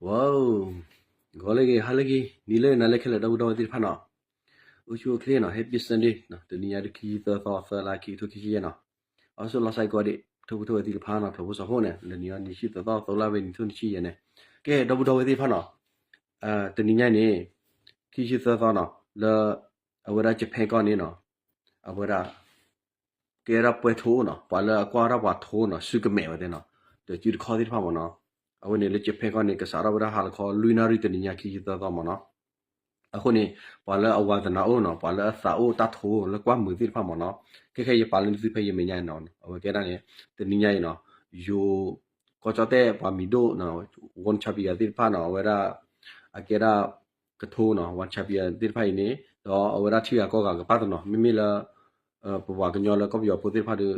ဝဲ, ဂီၤလၢအဂ့ၤ ဟါလၢအဂ့ၤ နံၤလၢအဂ့ၤ နၤလၢအဂ့ၤခဲလၢာ် ဒီပုၢ်ဒီဝဲၢ်သ့ၣ်တဖၣ်နီၤ, အိၣ်ဆူၣ်အိၣ်ချ့နီၤ, Happy Sunday နီၤ, တနံၤညါဒုး ခံဆံသၢသီ သၢလါ ခံကထိခံဆံယဲၢ်နီၤ, အဆိလီၤစဲကီးဒံး ထိၣ်ဖိထိၣ်ဝဲသ့ၣ်တဖၣ်နီၤ, ဖျိးဖိစီၤဖိန့ၣ် လၢနံၤအံၤ နံၣ်ဆံသၢသီ သၢလါ ဝဲနံၣ်ထူၣ်နံၣ်ဆံယဲၢ်န့ၣ်, ကဲ ဒီပုၢ်ဒီဝဲၢ်သ့ၣ်တဖၣ်နီၤ, တနံၤညါန့ၣ် ခံဆံသၢသီနီၤ, လၢ အဝဲဒၣ် Japan ကီၢ်န့ၣ်နီၤ, အဝဲဒၣ် ကဲဒၣ်ပှဲၤထိနီၤ, ပှၤလၢအကွၢ်ဝဲဒၣ်ပှၤထိနီၤ စုကမဲာ်ဝဲသ့ၣ်နီၤ, ဒီးစုတခီသ့ၣ်တဖၣ်မ့ၢ်နီၤ, အဝဲန့ၣ်လၢ Japan ကီၢ်န့ၣ် ကစးထီၣ်ဝဲဒၣ်ဟါလီၤခီ လွံၢ်နၣ်ရံၣ်တနံၤညါ ခံဆံသၢသီမ့ၢ်နီၤ, အဃိန့ၣ် ပှၤလၢအဝါသနာ်အိၣ်နီၤ, ပှၤလၢအသးအိၣ်တၢ်ထိလၢကွၢ်မုာ်သ့ၣ်တဖၣ်မ့ၢ်နီၤ, ခဲခဲယပာ်လၢနသုဖဲယမဲာ်ညါနီၤ, အဝဲကဲဒၣ်န့ၣ် တနံၤညါအံၤနီၤ, ယိၤ ကီၢ်ကၠီၣ်တဲၣ်ပှၤမံၤဒိၣ်နီၤ, One Champion သ့ၣ်တဖၣ်နီၤ, အဝဲဒၣ် အကဲဒၣ် ကထိနီၤ, One Champion သ့ၣ်တဖၣ်အံၤန့ၣ်, ဒီးအဝဲဒၣ်ထံဂၤကီၢ်ဂၤကပၣ်တနီၤ, မ့မ့ၢ်လၢ ပပှၤကညီလၢကီၢ်ပယီၤဖိသ့ၣ်တဖၣ်ဒီး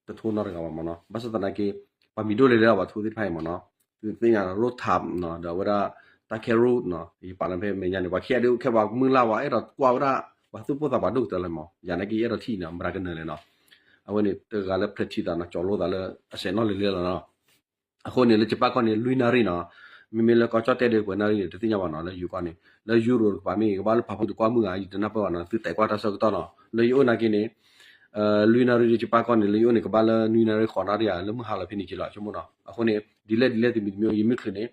တထိနီတဂၤဘၣ်မ့ၢ်နီၤ, ဘၣ်ဆၣ်သနာ်က့ ပှၤမံၤဒိၣ်လဲၤလဲၤလီၤ ပှၤထိသ့ၣ်တဖၣ်အံၤမ့ၢ်နီၤ, သုသ့ၣ်ညါ ရိထးနီၤ, ဒီးအဝဲဒၣ် တၢ်ခဲရိနီၤ, ယပာ်လီၤဖဲမဲာ်ညါန့ၣ် ပှၤခံဂၤဒုးခဲပှၤမုၢ်လၢ်ဝဲ အဲၣ်ဒိးကွၢ်ဝဲဒၣ် ပှၤသူၣ်ပိၢ်သးဝးဒိၣ်ကတၢၢ်လီၤမ့ၢ်, ယၤနာ်က့ အဲၣ်ဒိးထံၣ်နီၤ မတၤကနၢၤလဲၣ်နီၤ, အဝဲန့ၣ်တဂၤလၢဖျဲးထံသးနီၤ, ကၠီၤလိသးလၢအစဲးနီၣ်လဲၤလဲၤလီၤနီၤ. အဃိန့ၣ် လၢယပၣ်ကီၢ်န့ၣ် လွံၢ်နၣ်ရံၣ်နီၤ, မ့မ့ၢ်လၢကီၢ်ကၠီၣ်တဲၣ်ဒီး ပှဲၤနၣ်ရံၣ်န့ၣ် တသ့ၣ်ညါဘၣ်နီၤ, လၢယိၤကီၢ်န့ၣ် လၢယူရိးတကပၤမ့ၢ်ဂ့ၤ ကဘၣ်လၢဖးဖူတကွၢ်မုၢ်ဂၤ ယတနၢ်ပၢၢ်ဘၣ်နီၤ, သုတဲာ်ကွၢ်တၢ်ဆၢကတီၢ်နီၤ, လၢယအိၣ်နာ်က့န့ၣ် လွံၢ်နၣ်ရံၣ်ဒီးယပၣ်ကီၢ်န့ၣ် လၢယအိၣ်န့ၣ် ကဘၣ်လၢနွံနၣ်ရံၣ်ဃိးနၣ်ရံၣ်ဧါ, လၢမုၢ်ဟါလီၤဖဲန့ၣ်က့ၤလီၤ ဆိကမိၣ်နီၤ. အဃိန့ၣ် ဒ်လဲၣ်ဒ်လဲၣ်တမံၤတမံၤ ယမ့ၢ်ချုးန့ၣ်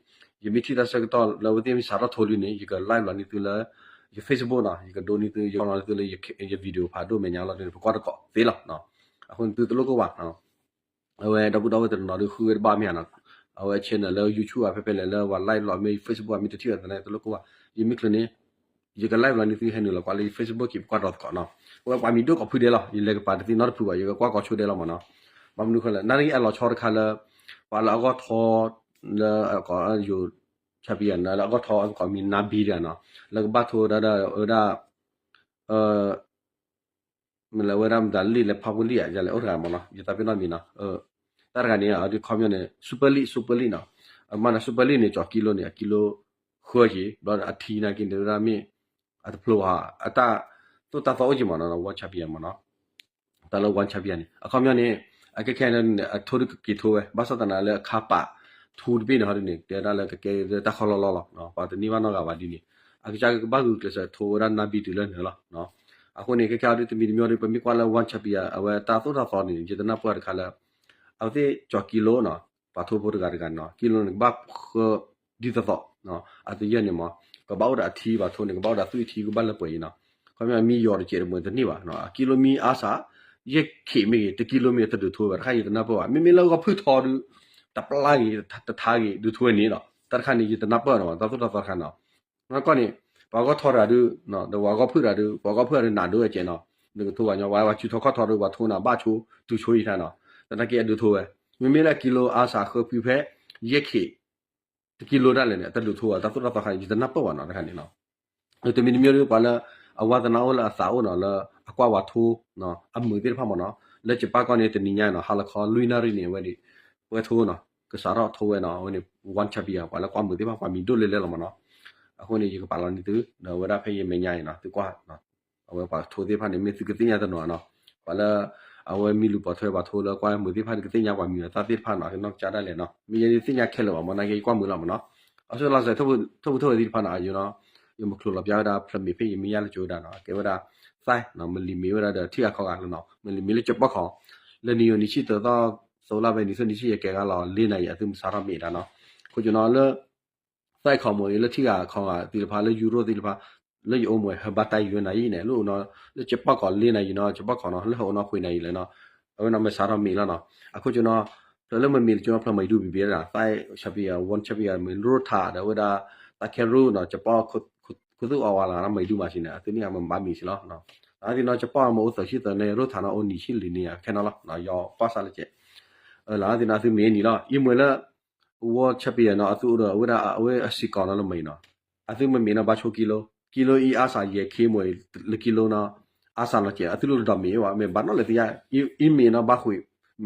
ယမ့ၢ်ထံၣ်တၢ်ဆၢကတီၢ်လၢအဝဲသ့ၣ်မ့ၢ်စးထီၣ်ထိလံန့ၣ် ယက live လီၤန့ၢ်သုလၢ ယ Facebook နီၤ, ယကဒိန့ၢ်သု ယကလီၤန့ၢ်သုလၢယ video ဖးဒိၣ်မဲာ်ညါလီၤန့ၣ် ပကွၢ်တကိးသ့လီၤ. အဃိန့ၣ်သုတလိၣ်ကိၢ်ဘၣ် အဝဲဒီပုၢ်ဒီဝဲၢ်တနီၤနီၤဒီးဃုဝဲတဘၣ်မ့ၢ်ဧါနီၤ, အဝဲ channel လၢ YouTube ဧါ ဖဲဖဲလဲၣ်လၢပှၤ live လီၤမ့ၢ် Facebook ဧါ မ့ၢ်တထံၣ်ဘၣ်သနာ်က့ တလိၣ်ကိၢ်ဘၣ်, ယမ့ၢ်ချုးန့ၣ် ယက live လီၤန့ၢ်သုဟဲနုာ်လီၤကွၢ်လၢယ Facebook က့ၤပကွၢ်ဒီးသကိးနီၤ, အဝဲပှၤမံၤဒိၣ်ကိးဖုဒဲးလီၤ, ယလဲၤကပၤတသ့နီတဖုဘၣ်, ယကကွၢ်ကိးဆိဒဲးလီၤမ့ၢ်နီၤ, ဘၣ်မနုၤဃိလဲၣ် နၣ်ရံၣ်အလီၤဆီတခါလၢ ပှၤလၢအဂီၢ်ထီ လၢ ယိၤ champion လၢအဂီၢ်ထီကိးမံၤ နါဘံတဂၤနီၤ, လၢကဘၣ်ထိဝဲဒၣ် ဝဲဒၣ် မ့ၢ်လၢဝဲဒၣ်မတၤလံာ်လဲၤဖးဖိလံာ်ဧါ ယလဲၤအိၣ်တဂၤမ့ၢ်နီၤ, ယသးပ့ၤနီၣ်မံၤနီၤ, တၢ်တဂၤန့ၣ် ဒ်ခီပညီန့ၣ် Super League Super League နီၤ, အမ့ၢ်နီၤ Super League န့ၣ် ကၠီၤကံလိန့ၣ် အကံလိဃၢက့ၤ ဘျီအထံနာ်က့န့ၣ်ဝဲဒၣ်မ့ၢ် အတဖျိဘၣ် အတၢ်သိၣ်တၢ်သီအိၣ်က့ၤမ့ၢ်နီၤ, One Champion မ့ၢ်နီၤ တၢ်လၢ One Champion န့ၣ် အခီပညီန့ၣ် အခဲခဲန့ၣ် အထိဒုးကက့ၤထိဝဲ ဘၣ်ဆၣ်သနာ်လၢအခါပာ်ထူတဘ့ၣ်န့ၣ်ဟီဒ်န့ၣ် တဲဒၣ်လၢကကဲတၢ်ခီလီလီလီၤ, ပှၤတန့ၢ်ဘၣ်နီတဂၤဘၣ်ဒ်န့ၣ်, အကစၢ်ကဘၣ်ဂုာ်ကျဲးစၢးထိဝဲဒၣ်နါဘံတုၤလၢနုာ်လီၤ. အဃိန့ၣ် ခဲခဲအံၤဒုးတမံၤတမံၤဒီး ပမ့ၢ်ကွၢ်လၢ One Champion အဝဲတၢ်သိၣ်တၢ်သီန့ၣ် ယတနၢ်ပၢၢ်တခါလၢ အဝဲသ့ၣ်ကၠီၤကံလိနီၤ, ပှၤထိဖိတဂၤတဂၤန့ၣ်နီၤ, ကံလိန့ၣ် ကဘၣ်ဃၢဒ်သိးသိး, အတယဲၢ်န့ၣ်မ့ၢ် ကဘၣ်အိၣ်ဒီးအထံ ပှၤထိန့ၣ် ကဘၣ်အိၣ်ဒီးသွံၣ်ထံ ကဘၣ်လၢပှဲၤအံၤနီၤ, ခီပညီမ့ၢ်ယီၤတစဲးတမှဲၤတန့ၢ်ဘၣ်, အကံလိမ့ၢ်အါစး ယဲၢ်ခံမ့ၢ်ဂ့ၤ တကံလိမ့ၢ်ဂ့ၤ တဒုးထိဝဲ တခါယတနၢ်ပၢၢ်ဘၣ်, မ့မ့ၢ်လၢဂီၤဖုၣ်ထီဒုး တပျၢ်ဂ့ၤ တထါဂ့ၤ ဒုးထိဝဲန့ၣ်လီၤ, တၢ်တခါန့ၣ် ယတနၢ်ပၢၢ်နီၤ တၢ်သိၣ်တၢ်သီတခါနီၤ, နီၢ်ကီၢ်န့ၣ် ပှၤဂီၢ်ထီတဂၤဒုး ဒီးပှၤဂီၢ်ဖုၣ်တဂၤဒုး ပှၤဂီၢ်ဖုၣ်တဂၤဒုးနးဒိဝဲကဲနီၤ, နကထိဝဲညီ ပှၤဝဲစုထီခီၣ်ထီဒုး ပှၤထိနၤဘၣ်ဆိ တုၤဆိအံၤတခါနီၤ, သနာ်က့အဒုးထိဝဲ, မ့မ့ၢ်လၢအကံလိအါစးဃၢဖုဖဲ ယဲၢ်ခံ တကံလိဒၣ်လဲာ်န့ၣ် အတဒုးထိဝဲ တၢ်သိၣ်တၢ်သီတခါန့ၣ် ယတနၢ်ပၢၢ်ဘၣ်နီၤ တခါန့ၣ်နီၤ, တမံၤတမံၤဒုး ပှၤလၢအဝါသနာ်အိၣ်လၢအသးအိၣ်နီၤ လၢအကွၢ်ဝဲထိ အမုာ်သ့ၣ်တဖၣ်မ့ၢ်နီၤ, လၢယပၣ်ကီၢ်န့ၣ် တနံၤညါနီၤ ဟါလီၤခီလွံၢ်နၣ်ရံၣ်န့ၣ် အဝဲန့ၣ် ပှဲၤထိနီၤ ကစးထီၣ်ထိဝဲနီၤ အဝဲန့ၣ် One Champion ပှၤလၢကွၢ်မုာ်သ့ၣ်တဖၣ် ပှၤမံၤဒိၣ်လဲၤလဲၤလီၤမ့ၢ်နီၤ, အဃိန့ၣ် ယကပာ်လီၤန့ၢ်သု ဒီးအဝဲဒၣ်ဖဲယမဲာ်ညါအံၤနီၤ သုကွၢ် အဝဲပှၤထိသ့ၣ်တဖၣ်န့ၣ် မ့ၢ်သုကသ့ၣ်ညါတနီၤနီၤ, ပှၤလၢ အဝဲမံၤလူၤပိာ်ထွဲပှၤထိလၢကွၢ်မုာ်သ့ၣ်တဖၣ်န့ၣ် ကသ့ၣ်ညါပှၤမံၤအသၣ်သ့ၣ်တဖၣ်နီၤ ကနီၢ်ကစၢ်ဒၣ်လဲာ်နီၤ, မ့ၢ်ယဲဒုးသ့ၣ်ညါခဲလၢာ်ဘၣ် မ့ၢ်နာ်က့ ယကွၢ်မုာ်လီၤမ့ၢ်နီၤ, အဆိလီၤစဲး ထိၣ်ဖိထိၣ်ဖိသ့ၣ်တဖၣ်နီၤ ယနီၤ ယမၤချိးလီၤပျၢ်ဝဲဒၣ် ဖျၢၣ်မ့ၣ်ဖဲယမဲာ်ညါလၢကၠိဒၣ်နီၤ ကဲဝဲဒၣ် သၣ် မလံၤမ့ၢ်ဝဲဒၣ်ဒီးထံဂၤခီဂၤလီၤနီၤ မလံၤမ့ၢ်လၢကၠီၤပီၣ်ခီ လၢနံၣ်ယိၤနံၣ်ဆံသၢသီ သီလါဖဲနံၣ်သၢနံၣ်ဆံယဲၢ်ကဲဂၤလီၤ လ့နၤယံၤ အသုမၤစးထီၣ်မ့ၢ်ဒၣ်နီၤ, အဃိကၠိနီၤလၢ သၣ်ခီမ့ၢ်အံၤ လၢထံဂၤခီဂၤသ့ၣ်တဖၣ် လၢယူရိသ့ၣ်တဖၣ် လၢယအိၣ်မ့ၢ်ဟဲဘၣ်တၢ်ယိၤနၤယံၤန့ၣ် လၢအိၣ်နီၤ လၢကၠီၤပီၣ်ခီလ့နၤယံၤနီၤ ကၠီၤပီၣ်ခီနီၤ လၢဟဲအိၣ်နီၤဃုနၤယံၤလဲၣ်နီၤ, အဝဲနီၤမၤစးထီၣ်မ့ၢ်လီၤနီၤ, အဃိကၠိနီၤ ဖျၢၣ်လၢမ့မ့ၢ်လၢကၠိနီၤ ဖျၢၣ်မၤဒူဘံၣ်ဘံၣ်ဒၣ် သၣ် champion One champion မ့ၢ်ရိထးဒီးဝဲဒၣ် တၢ်ခဲရူၢ်နီၤ ကၠီၤပီၣ် ခိသူၣ်အီၣ်ဝဲလီၤနီၤ မၤဒူမၤဆံးန့ၣ် အသုန့ၣ်မၤဘၣ်မ့ၢ်ဆံးလီၤ, လၢသ့ၣ်နီၤ ကၠီၤပီၣ်မ့ၢ်အိၣ်သၢဆံသၢန့ၣ် ရိထးနီၤအိၣ်နံၣ်ဆံလွံၢ်န့ၣ် ခဲနီၤလီၤ ယကွၢ်စၢ်လၢကဲ လၢသ့ၣ်နီၤ အသုမ့ၢ်နံၤလီၤ အံၤမ့ၢ်လၢ One champion နီၤ အသုအိၣ်ဒီးအဝဲဒၣ်အဝဲအစ့ၢ်ကီးနီၤလၢမ့ၢ်နီၤ, အသုမ့မ့ၢ်နီၤ ဘၣ်ဆိကံလိ, ကံလိအံၤအါစးယဲၢ်ခ့မ့ၢ်လၢကံလိနီၤ, အါစးနီၤကဲး အသုလိၣ်တဒီးမ့ၢ်ဘၣ် မ့ၢ်ဘၣ်နီၤလၢသ့ၣ်ညါ, အံၤမ့ၢ်နီၤ ဘၣ်ဃုာ်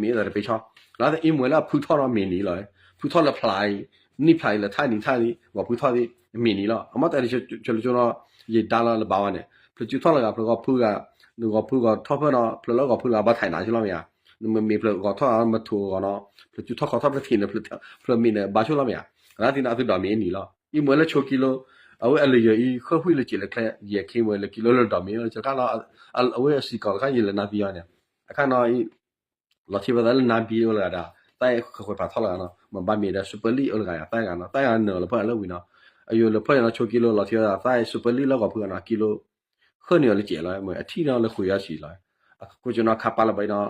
မ့ၢ်အသးတပ့ၤဆီ, လၢအံၤမ့ၢ်လၢအဖုထီၣ်နီၤမ့ၢ်နံၤလီၤ, ဖုထီၣ်လၢဖျါအံၤ, နံၣ်ဖျါအံၤလၢထါနံၤထါအံၤ ဂီၤဖုထီၣ်သ့ၣ် မ့ၢ်နံၤလီၤ, အမ့ၢ်တၢ်ဆၢလၢကၠိနီၤ, ယဒါလီၤလၢဘၣ်ဝဲန့ၣ် ဖျၢၣ်ကၠူထီၣ်လၢဂၤ ဖျၢၣ်ဂီၤဖုဂၤ, နဂီၤဖုဂီၤထီၣ်ဖၢၣ်နီၤ ဖျၢၣ်လၢဂီၤဖုဂၤဘၣ်ထံးနၤဆိလီၤမ့ၢ်ဧါ, နမ့မ့ၢ်ဖျၢၣ်ဂီၤထီၣ်မ့ၢ်ထိၣ်ဂီၤနီၤ, ဖျၢၣ်ကၠူထီၣ်ခီထီၣ်ဖျၢၣ်ထံးန့ၣ် ဖျၢၣ်မ့ၢ်န့ၣ် ဘၣ်ဆိလီၤမ့ၢ်ဧါ, လၢသ့ၣ်နီၣ်အသုဒီးမ့ၢ်အနံၤလီၤ. အံၤမ့ၢ်လၢဆိးကံလိ, အဝဲအလၢယၤအံၤ ဃၢၣ်ဖှံလၢက့ၤလၢကျဲ, ယဲၢ်ခ့မ့ၢ်လၢကံလိလၢဒီးမ့ၢ်လီၤ ကခါလီၤ. အဝဲအစံးကီးတခါယလဲၤနၤသံအီၤန့ၣ်, အခါနီၤ လီၤထံဝဲသးလၢနါဘံအိၣ်လၢဂၤဒီး သးဃဲၤဖးထီလၢဂၤနီၤ, မ့ၢ်ဘၣ်မ့ၢ်ဒီး Super League အိၣ်လၢဂၤယၤ သးဂၤနီၤ, သးဂၤနၢၤလီၤဖၢလၢဝံၤနီၤ, အယိၤလၢဖၢနီၤ ဆိးကံလိလီၤထံဝဲသး သး Super League လၢဂီၤဖုဂၤနီၤ ကံလိ ဃၢၣ်န့ၢ်အီၤလၢကဲးလီၤ, မ့ၢ်အထံၣ်နီၤလၢဃုာ်ယါဆံးလီၤ, အခိၣ်ကနီၤခါပာ်လၢၤဘၣ်နီၤ,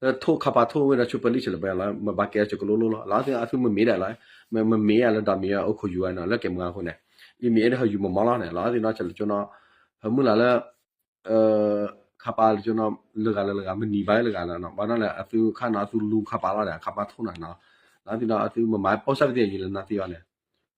လၢထိၣ်ခါပာ်ထိၣ်ဝဲဒီး Super League ဆဲးလၢၤဘၣ်လီၤ, မ့ၢ်ဘၣ်ကဲအီၤကလိလိလီၤ, လီၤသ့ၣ်အသုမ့မ့ၢ်ဒၣ်လီၤ, မ့မ့ၢ်ယၤလၢဒီးမ့ၢ်ယၤအိၣ်ခိးယူၤဝဲနီၤ လၢကဲမုၢ်ဂၤအဃိန့ၣ်, အံၤမ့ၢ်အဲၣ်ဒိးဟးယူၤမၤမီၢ်လီၤန့ၣ် လီၤသ့ၣ်နီၤ ဆဲးလၢကနီၤ, ဟဲမုၢ်လၢ်လၢ ခါပာ်လၢကနီၤ လၢဂၤလၢလၢဂၤ မနံၤဘၣ်လၢဂၤလီၤနီၤ, ဘၣ်နီၤလဲၣ် အသုခါနီၤ အသုလူခါပာ်လီၤဒီး ခါပာ်ထိၣ်နီၤနီၤ, လီၤသ့ၣ်နီၤ အသုမ့ၢ်မၤပီၣ်စၢ်ပသ့ၣ်အံၤလၢနၤသံအီၤန့ၣ်,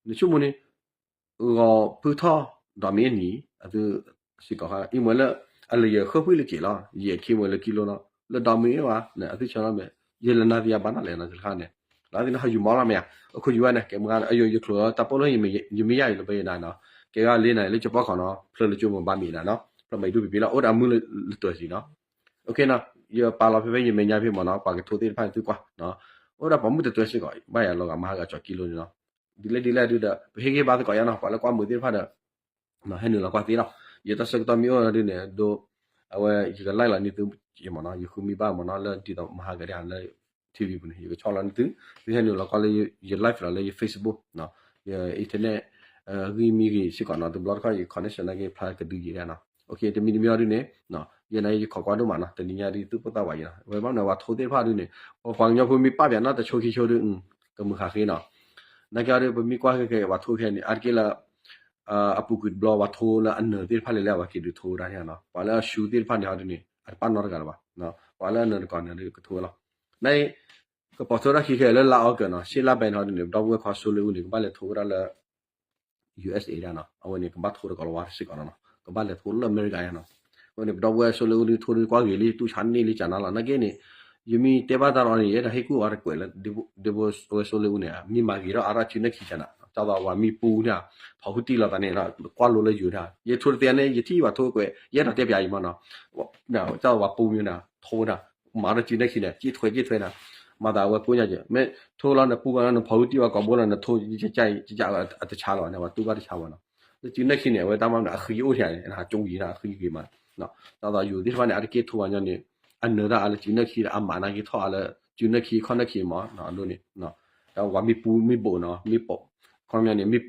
နဆိကမိၣ်န့ၣ် ဂီၤဖုထီၣ်ဒီးမ့ၢ်အနံၤ အသုစ့ၢ်ကီးခါ အံၤမ့ၢ်လၢ အလၢယၤဃၢၣ်ဖှံလၢက့းလီၤ ယဲၢ်ခ့မ့ၢ်လၢကံလိနီၤ လၢဒီးမ့ၢ်ဝဲ အသုဆၢလီၤမ့ၢ် ယဲၢ်လၢနၤသံအဘၣ်နီၤလဲၣ်နီၤ တခါန့ၣ် လီၤသ့ၣ်နီၤ ဟးယူၤမီၢ်လီၤမ့ၢ်ဧါ အိၣ်ခိးယူၤဝဲန့ၣ် ကဲမုၢ်ဂၤ အယိၤယချိးတၢ်ပိၢ်လၢ ယမ့ၢ်ယၤအံၤလၢပယနၤနီၤ ကဲဂၤလ့နၤလၢကပီၢ်ခီနီၤ ဖျၢၣ်လၢကၠိမ့ၢ်ဘၣ်မ့ၢ်နၤနီၤ ဖျၢၣ်မ့ၢ်ဒူပံၤပံၤလီၤ အိၣ်ဒီးမုၢ်လၢတၢၤစံးနီၤ OKနီၤ ယပာ်လီၤဖဲဖဲယမဲာ်ညါဖဲမ့ၢ်နီၤ ပှၤကထိသ့ၣ်တဖၣ်န့ၣ်သုကွၢ် အိၣ်ဒီးပှၤမုၢ်တတၢၤစ့ၢ်ကီး ဘၣ်ယၤလီၤဂာ်မၤဟးဂီၤကၠီၤကံလိန့ၣ်နီၤ ဒ်လဲၣ်ဒ်လဲၣ်ဒုဒီး ပဟ့ၣ်ဂံၢ်ဘါသကိးယါနီၤ ပှၤလၢကွၢ်မုာ်သ့ၣ်တဖၣ်ဒီး ဟဲနုာ်လီၤကွၢ်သ့လီၤ ယတၢ်ဆၢကတီၢ်မ့ၢ်အိၣ်ဒုန့ၣ် ဒိ အဝဲယက live လီၤန့ၢ်သုမ့ၢ်နီၤ ယဃုမံဘၣ်မ့ၢ်နီၤ လၢဒ်သိးမၤဟးဂီၤဒ်လၢ TV ပူၤန့ၣ် ယကဆီၣ်လီၤန့ၢ်သု သုဟဲနုာ်လီၤကွၢ်လၢယ live လီၤလၢယ Facebook ယ internet ဂံၢ်မံဂ့ၤစ့ၢ်ကီးနီၤ တဘျီတခီၣ်ယ connection နာ်က့ဖျါကဒုယံာ်ဒၣ်နီၤ OK တမံၤတမံၤအီၤဒုန့ၣ် ယဲန့ၣ်ယခိးကွၢ်ဒိၣ်မးနီၤ တနံၤညါဒ်သုပိၢ်သးဝးယံာ်နီၤ ဝဲဘၣ်မနုၤဝဲထိသ့ၣ်တဖၣ်ဒုန့ၣ် ပပှၤကညီဖိမ့ၢ်ပာ်ပၠးနီၤတဆိခံဆိဒု ကမုာ်ဃာ်ဃ့နီၤ နာ်က့အီၤဒု ပမ့ၢ်ကွၢ်ဃဲဃဲဝဲထိခဲန့ၣ် အါတက့ၢ်လၢ အပူၤကွံာ်တဘျီ ပှၤထိလၢအနၢၤသ့ၣ်တဖၣ်လဲၤလၢအဝဲက့ၤဒုးထိဝဲဒၣ်န့ၣ်နီၤ ပှၤလၢအရှူသ့ၣ်တဖၣ်န့ၣ်ဟီဒုန့ၣ် အတပာ်နီတဂၤလၢၤဘၣ် ပှၤလၢအနၢၤတကီၢ်န့ၣ်ဒုကထိဝဲလီၤ န ကပိာ်ထီၣ်တၢ်ခံခဲလၢလါအီကူးနီၤ ရှေ့လပိုင်းန့ၣ်ဟီဒုန့ၣ် ပဒီပုၢ်ဝဲၢ်ခီ စိုးလင်းဦးန့ၣ် ကဘၣ်လဲၤထိဝဲဒၣ်လၢ USA ဒၣ်နီၤ အဝဲန့ၣ် ကဘၣ်ထိတကီးလၢၤဝဲစ့ၢ်ကီးနီၤ ကဘၣ်လဲၤထိလၢအမဲရကၤယါနီၤ အဝဲန့ၣ် ပဒီပုၢ်ဝဲၢ် စိုးလင်းဦး ဒုထိဒုကွၢ်ဂ့ၤလံ တူၢ်ဆါန့ၢ်လံကနၤလီၤ နာ်က့န့ၣ် ယမ့ၢ်တဲဘၣ်တၢ်ဒီးန့ၣ် ယအဲၣ်ဒိးဟ့ၣ်ကူၣ်အီၤတကွဲးလၢ ဒ်ဝဲ စိုးလင်းဦး န့ၣ် မ့ၢ်မၤဂ့ၤထီၣ်အါထီၣ်စုနၢ်ခံကနၤ ကၢ်သိးဝၤမ့ၢ်ပူန့ၣ် ဖီၣ်ဟုၣ်တံၢ်လီၤသးန့ၣ် ကွၢ်လိလၢယိၤဒၣ် ယထိတသ့န့ၣ် ယထံၣ်ဝဲထိကွဲး ယအဲၣ်ဒိးတဲပၠးအံၤမ့ၢ်နီၤ ကၢ်သိးဝၤပူမ့ၢ်န့ၣ် ထိဝဲဒၣ် မၤထီၣ်စုနၢ်ခံန့ၣ် က့ထွဲက့ထွဲန့ၣ် မၤသးဝဲပူညါက့ၤ မ့ၢ်ထိလီၤနပူဘၣ်နီၤ နဖီၣ်ဟုၣ်တံၢ်ဝဲကိာ်ဘိလီၤ နထိ ကကအတဆါလီၤန့ၣ် ဝဲတူၢ်ဘၣ်တဆါဝဲနီၤ လၢစုနၢ်ခံန့ၣ် အဝဲတၢ်မၤန့ၣ် အဃံအိၣ်ထံန့ၣ် ကၠိဝံၤန့ၣ် အဃံဂ့ၤမး ကၢ်သိးယိၤသ့ၣ်တဖၣ်န့ၣ် အါတက့ၢ်ထိဝဲညီန့ၣ် အနၢၤတၢ်အါလၢစုနၢ်ခံ အမးနာ်က့ၤထီၣ်အါလၢ စုနၢ်ခံ ခီၣ်နၢ်ခံမး အဒိန့ၣ် ဒီးဝၤမ့ၢ်ပူမ့ၢ်ဘိးနီၤ မ့ၢ်ပိာ် ခီပညီန့ၣ် မ့ၢ်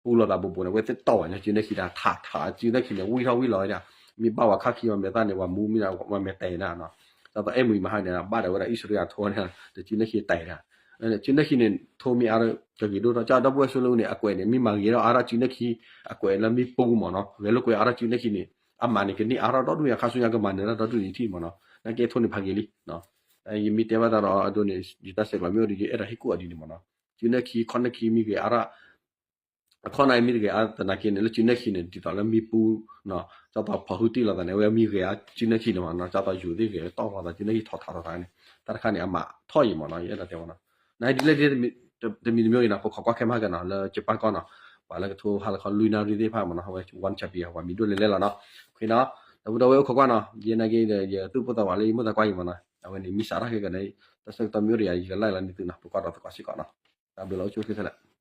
ပူလိာ်သးဘိးဘိးန့ၣ် ဝဲသ့ၣ်တီၢ်ဝဲညီစုနၢ်ခံတၢ်ထးထး စုနၢ်ခံန့ၣ် ဝံၣ်ထီၣ်ဝံၣ်လီၤဝဲဒၣ် မ့ၢ်ဘၣ်ဝဲခါခံဝဲမဲာ်သၣ်န့ၣ် ဝၤမူမ့ၢ်ဝဲမဲာ်တဲာ်နၤနီၤ ကၢ်သိးအဲၣ်မုၢ်အံၤမဟါန့ၣ် ဘၣ်ဒၣ်ဝဲဒၣ်အံၣ်စရ့လးထိန့ၣ် တစုနၢ်ခံတဲာ်ဒၣ် စုနၢ်ခံန့ၣ် ထိမ့ၢ်အါ ကဂ့ၤဒိၣ်ထီၣ် ကၢ်ဒီပုၢ်ဝဲၢ် စိုးလင်းဦး န့ၣ် အကွဲးန့ၣ် မ့ၢ်မၤဂ့ၤထီၣ်အါထီၣ်စုနၢ်ခံ အကွဲးလၢမ့ၢ်ပူမ့ၢ်နီၤ ဂဲၤလိာ်ကွဲအါထီၣ်စုနၢ်ခံန့ၣ် အမးန့ၣ် ကန့ၢ်အါထီၣ်ဒီဒူၣ်ညါ ခါဆူညါကမၤနၢၤတၢ်ဒီဒူၣ်န့ၣ်ထံၣ်မ့ၢ်နီၤ နာ်က့ထိန့ၣ်ဖးဂ့ၤလံ ယမ့ၢ်တဲဘၣ်တၢ်ဒီးအဒိန့ၣ် ယတၢ်ဆဲးကျိးမ့ၢ်အိၣ်ဒီး ယအဲၣ်ဒိးဟ့ၣ်ကူၣ်အီၤဒ်န့ၣ်မ့ၢ်နီၤ စုနၢ်ခံ ခီၣ်နၢ်ခံမ့ၢ်ဂ့ၤအါထီၣ် အခီၣ်နၢ်မ့ၢ်တဂ့ၤအါသနာ်က့န့ၣ် လၢစုနၢ်ခံန့ၣ် ဒ်သိးလၢမ့ၢ်ပူ ကၢ်သိးဖီၣ်ဟုၣ်တံၢ်လီၤသးန့ၣ် အဝဲမ့ၢ်ဂ့ၤအါစုနၢ်ခံန့ၣ်မ့ၢ်နီၤ ကၢ်သိးယိၤသ့ၣ်ဂ့ၤ တီၢ်လီၤသးစုနၢ်ခံထီၣ်ထးထီၣ်သးန့ၣ် တၢ်တခါန့ၣ် အမးထီၣ်အံၤမ့ၢ်နီၤ ယအဲၣ်ဒိးတဲဝဲနီၤ နဒ်လဲၣ်ဒ် တမံၤတမံၤဂ့ၤနီၤ ပခိးကွၢ်ခဲမဟါကနီၤ လၢကပၣ်ကီၢ်နီၤ ပှၤလၢကထိဟါလီၤခီလွံၢ်နၣ်ရံၣ်သ့ၣ်တဖၣ်မ့ၢ်နီၤ အဝဲ one champion ဝဲမံၤဒိၣ်လဲၣ်လဲၣ်လီၤနီၤ အဃိနီၤ ဒီပုၢ်ဒီဝဲၢ်အိၣ်ခိးကွၢ်နီၤ ယဲနာ်က့ဒီး ယသူၣ်ပိၢ်သးဝးလၢယမိၢ်သးကွၢ်အံၤမ့ၢ်နီၤ အဝဲန့ၣ်မ့ၢ်စးထီၣ်ခဲကနံၣ် တၢ်ဆၢကတီၢ်မ့ၢ်အိၣ်ဒီးယၤ ယက live လီၤန့ၢ်သုနီၤ ပကွၢ်ဒီးသကိးစ့ၢ်ကီးနီၤ တၢ်ဘျုးလီၤအိၣ်ဆူၣ်အိၣ်ချ့ခဲလၢာ်